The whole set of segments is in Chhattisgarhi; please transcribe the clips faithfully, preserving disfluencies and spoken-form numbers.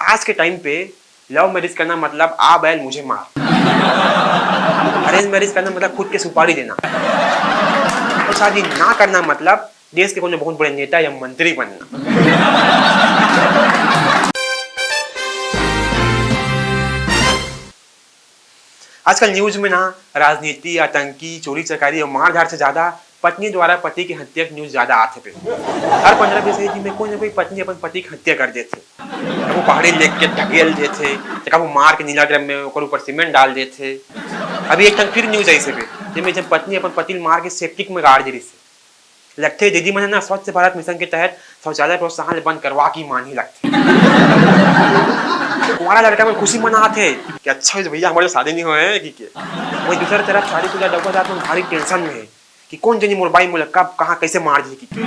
आज के टाइम पे लव मैरिज करना मतलब आ बैल मुझे मार, अरेंज मैरिज करना मतलब खुद के सुपारी देना, और शादी ना करना मतलब देश के कोनो बहुत बड़े नेता या मंत्री बनना। आजकल न्यूज में ना राजनीति, आतंकी, चोरी चकारी और मारधाड़ से ज्यादा पत्नी द्वारा पति की हत्या की न्यूज ज्यादा आथे पे। हर पंद्रह बीस दिन में कोई ना कोई पत्नी अपन पति की हत्या कर देथे। कभू पहाड़ी लेग के ढकेल देथे, तो कभू मार के नीला ड्रम में ओकर ऊपर सीमेंट डाल देथे। अभी एक ठन फिर न्यूज आइसे बे, जेमे जब पत्नी अपन पति ल मार के सेप्टिक में गाड़ दे रहिसे। लगथे दीदी मन ह ना स्वच्छ भारत मिशन के तहत शौचालय प्रोत्साहन ले बंद करवा के मानही लगथे। कुंवारा लड़का मन खुशी मनात हे कि अच्छा होइस भैया, हमर शादी नहीं होए हे कि के। वही दूसरा तरफ शादीशुदा डौका जात मन भारी टेंशन में हे कि कोन जनी मोर बाई मोला कब, कहाँ, कैसे मार दिही कि के।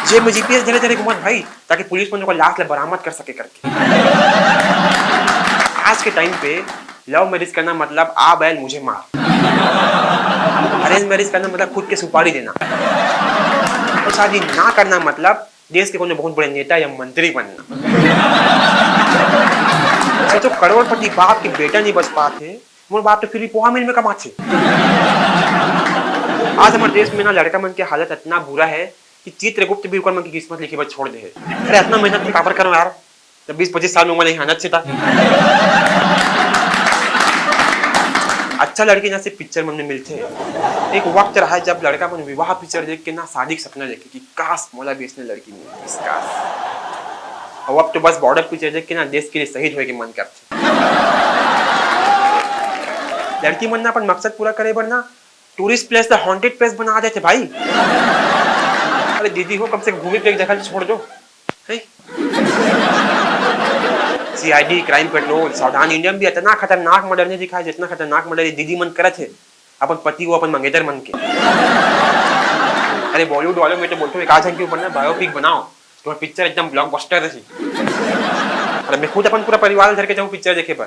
जेब में जीपीएस धरे धरे घूमत भाई, ताकि पुलिस मन ओकर लाश ला बरामद कर सके करके। आज के टाइम पे लव मैरिज करना मतलब आ बैल मुझे मार, अरेंज मैरिज करना मतलब खुद के सुपारी देना, और शादी ना करना मतलब देश के कोनो बहुत बड़े नेता या मंत्री बनना। सोचो, करोड़पति बाप के बेटा नहीं बच पाते, मोर बाप तो फिर भी पोहा मिल में कमाथे। आज हमर देश में ना लड़का मन के हालत इतना बुरा है कि चित्रगुप्त भी ओकर मन के किस्मत लिखे बर छोड़ दे है। अरे, इतना मेहनत के काबर करो यार, जब बीस पच्चीस साल में उमर नहीं आना चाहिए था। अच्छा लड़की ना सिर्फ पिक्चर मन में मिलथे। एक वक्त रहा जब लड़का मन विवाह पिक्चर देख के ना शादी के सपना देखे कि काश मोला भी इसने लड़की मिलती, काश। और अब तो बस बॉर्डर पिक्चर देख के ना देश के लिए शहीद होए के मन करथे। लड़की मन ना अपन मकसद पूरा करे बर ना टूरिस्ट प्लेस ला हॉन्टेड प्लेस बना देथे भाई। अरे दीदी हो, कम से कम घूमे फिरे के जगह छोड़ दो। सीआईडी, क्राइम पेट्रोल, सावधान इंडिया में भी इतना खतरनाक मर्डर नहीं दिखाया जितना खतरनाक मर्डर ये दीदी मन करत हे अपन पति वो अपन मंगेतर मन के। अरे बॉलीवुड वालों में तो बोलते हो एक आध झन के ऊपर ना बायोपिक बनाओ, तुम्हारा पिक्चर एकदम ब्लॉकबस्टर रही। अरे मैं खुद अपन पूरा परिवार धर के जाऊँ पिक्चर देखे पर।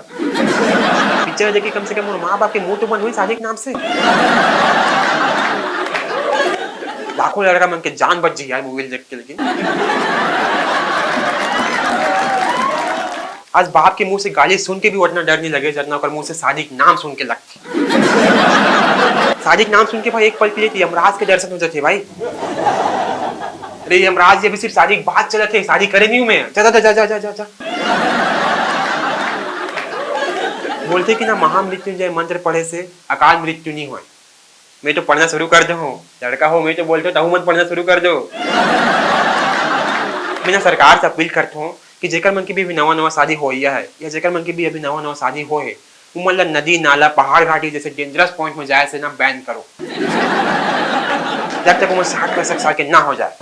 पिक्चर देखे कम से कम मोर माँ बाप के मुंह तो बंद हुई शादी के नाम से। लाखों लड़का मन के जान बच जाए यार मूवी देख के, लेकिन आज बाप के मुंह से गाली सुन के भी उतना डर नहीं लगे जितना ओकर मुंह से शादी के नाम सुन के लगथे। शादी के नाम सुन के भाई एक पल के लिए तो यमराज के दर्शन हो जाते भाई। अरे यमराज जी, अभी सिर्फ शादी के बात चलत हे, शादी करे नहीं हूं मैं। जा, जा, जा, जा, जा, जा, जा। बोलते कि ना महामृत्युंजय मंत्र पढ़े से अकाल मृत्यु नहीं होए। मैं तो पढ़ना शुरू कर दे हूँ, लड़का हो मैं तो बोलते हूँ, तहु मत पढ़ना शुरू कर दो। मैं ना सरकार से अपील करता हूँ कि जेकर मन की भी अभी नवा नवा शादी होइया है या जेकर मन की भी अभी नवा नवा शादी हो है, उमन ला नदी, नाला, पहाड़, घाटी जैसे डेंजरस पॉइंट में जाए से ना बैन करो, जब तक उमन साठ पैंसठ साल के ना हो जाए।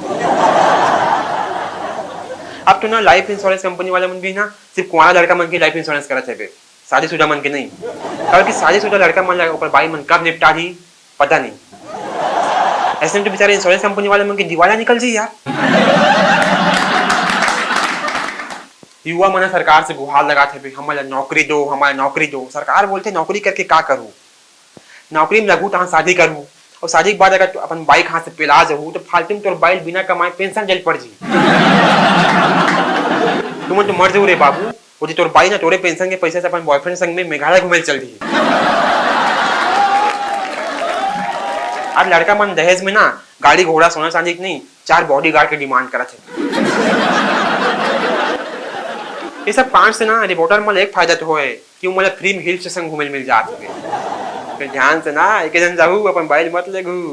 अब तो ना लाइफ इंश्योरेंस कंपनी वाले मन भी ना सिर्फ कुंवारा लड़का मन की लाइफ इंश्योरेंस करत हे बे, शादीशुदा मन के नहीं। काबर कि शादीशुदा लड़का मन ला ओकर बाई मन कब निपटा दी, पता नहीं। ऐसे में तो बेचारे इंश्योरेंस कंपनी वाले मन के दिवाला निकल जाई यार। युवा मन सरकार से गुहार लगात हे, "हमन ला नौकरी दो, हमन ला नौकरी दो।" सरकार बोलथे, "नौकरी करके का करू? नौकरी में लगू तहाँ शादी करू, और शादी के बाद अगर तू अपन बाई के हाथ से पेला जहू, तो फालतू में तोर बाई बिना कमाए पेंशन जल पड़ जी। तुमन तो मर जाऊ रे बाबू।" वो जी तोर बाई ना तोरे पेंशन के पैसे से अपन बॉयफ्रेंड संग में मेघालय घूमे चल दी। आज लड़का मन दहेज में ना गाड़ी घोड़ा सोना चांदी के नहीं, चार बॉडीगार्ड के डिमांड करत हे। ये सब कांड से ना रिपोर्टर मन एक फायदा तो होए कि उमन ला फ्री में हिल स्टेशन घूमे मिल जात हे। फिर ध्यान से ना एक जन जाहू, अपन बाइल मत लेगू।